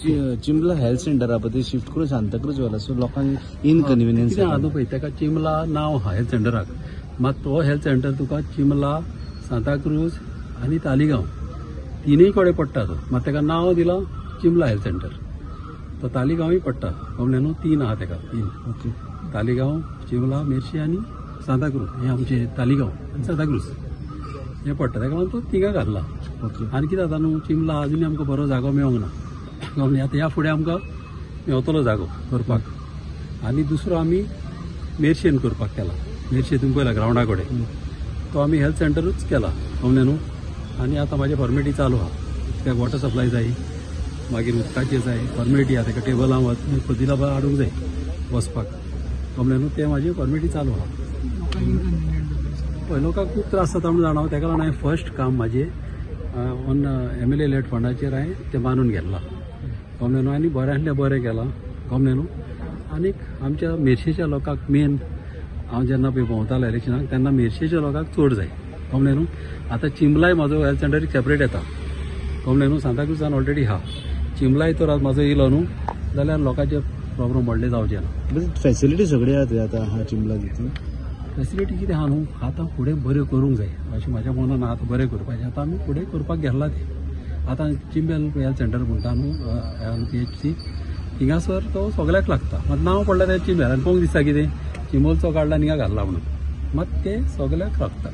चिंबला health centre आहा पळय, ते शिफ्ट करून सांताक्रूज व्हेला, सो लोकांक इनकन्विनियन्स. कितें आहा न्हू पळय, ताका चिंबला नांव आहा हेल्थ सेंटराक, मात तो हेल्थ सेंटर तुका चिंबला, सांताक्रूज आनी तालिगांव तिनूय कडेन पडटा तो. मात ताका नांव दिलां चिंबला हेल्थ सेंटर. तो तालिगांवूय पडटा, कळ्ळें न्हू? तीन आहा ताका, तीन. तालिगांव, चिंबला, मेर्शी आनी सांताक्रूज. हे आमचे तालिगांव आनी सांताक्रूज हें पडटा, ताका लागून तो थिंगा घातला. आनी कितें जाता न्हू, चिंबला आजुनूय आमकां बरो जागो मेळोंक ना. आतां ह्या फुडें आमकां मेवतलो जागो करपाक. आनी दुसरो आमी मेर्शेन करपाक केला. मेर्शे तुमी पळयला ग्रावंडा कडेन, तो आमी हेल्थ सेंटरूच केला, कळ्ळें न्हू? आनी आतां म्हाजे फॉर्मेलिटी चालू आहा. कित्याक वॉटर सप्लाय जाय, मागीर उदकाचें जाय, फॉर्मेलिटी आहा. ताका टेबलां पदिला हाडूंक जाय बसपाक, कळ्ळें न्हू? तें म्हाजी फॉर्मेलिटी चालू आहा. पळय, लोकांक खूब त्रास जाता म्हणून जाणा, ताका लागून हांवें फर्स्ट काम म्हाजें ऑन MLA late फंडाचेर हांवें तें बांदून घेतलां, कळ्ळें न्हू? आनी बऱ्यांतलें बरें केलां, कळ्ळें न्हू? आनीक आमच्या मेर्शेच्या लोकांक मेन, हांव जेन्ना पळय भोंवतालो इलेक्शनाक तेन्ना मेर्शेच्या लोकांक चड जाय, कळ्ळें न्हू? आतां चिंबलाय म्हाजो हेल्थ सेंटर सेपरेट येता, कळ्ळें न्हू? सांताक्रुजान ऑलरेडी आहा. चिंबलाय तर म्हाजो येयलो न्हू जाल्यार लोकांचे प्रॉब्लम व्हडले जावचे ना. फॅसिलिटी सगळी आहा आतां आहा चिंबला तितून. फॅसिलिटी कितें आहा न्हू, आतां फुडें बऱ्यो करूंक जाय अशें म्हाज्या मनान आतां बरें करपाचें. आतां आमी फुडें करपाक घेतला तें. आतां चिंबेल हेल्थ सेंटर म्हणटा न्हू PHC, थिंगासर तो सगळ्याक लागता. मात नांव पडलें तें चिंबेल, आनी पळोवंक दिसता कितें चिंबलचो काडला आनी हिंगा घातला म्हणून, मात तें सगळ्याक लागता.